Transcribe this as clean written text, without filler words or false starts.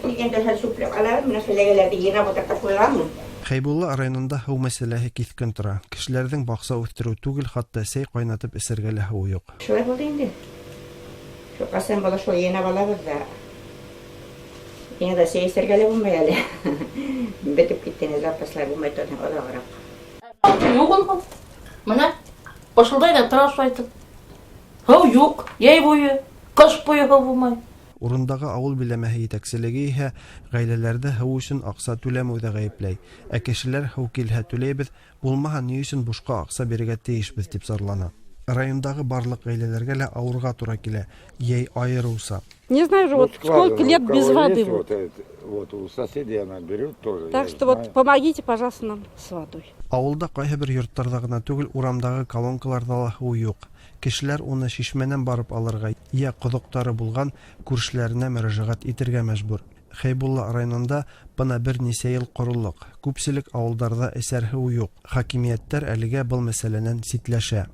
Килгәндә хәл чүпләп алабыз, менә селәгәләрне йыйнап утыртып куйганмын. Хәйбулла районында һу мәсьәләһе кискен тора. Кешеләрнең бакча үстерү түгел, хатта сәй кайнатып эчәргә лә һу юк. Шулай булды инде. Шул касан була, шул йыйнап алабыз да. Иногда сәй эчәргә лә булмый әле. Бетеп китте инде запаслар булмый торды озаграк. Юк ул. Менә пышылдай да тора шулай итеп. Һу юк, йәй буе, кыш буе һу булмай. Урындагы авыл биләмәһе җитәкчелеге иһә гаиләләрдә һу өчен акча түләмәүдә гаепләй. Ә кешеләр һу килһә түләйбез, булмаһа ни өчен бушка акча бирергә тиешбез дип зарлана. Райондагы барлык гаиләләргә лә авырга тура килә, йәй аеруча. Не знаю же, Ну, вот скважина, сколько у лет без кого воды. есть, Вот. вот, это, вот у соседей она берет тоже, Так я что вот знаю. помогите, пожалуйста, нам с водой. Авылда кайһыбер йортларда гына түгел, урамдагы колонкаларда ла һу юк. Кешеләр уны чишмәнән барып алырга йә кодыктары булган күршеләренә мөрәҗәгать итергә мәҗбүр. Хәйбулла районында бына берничә ел корылык. Күпчелек авылдарда эчәр һу юк. Хакимияттәр әлегә был мәсьәләнән читләшә.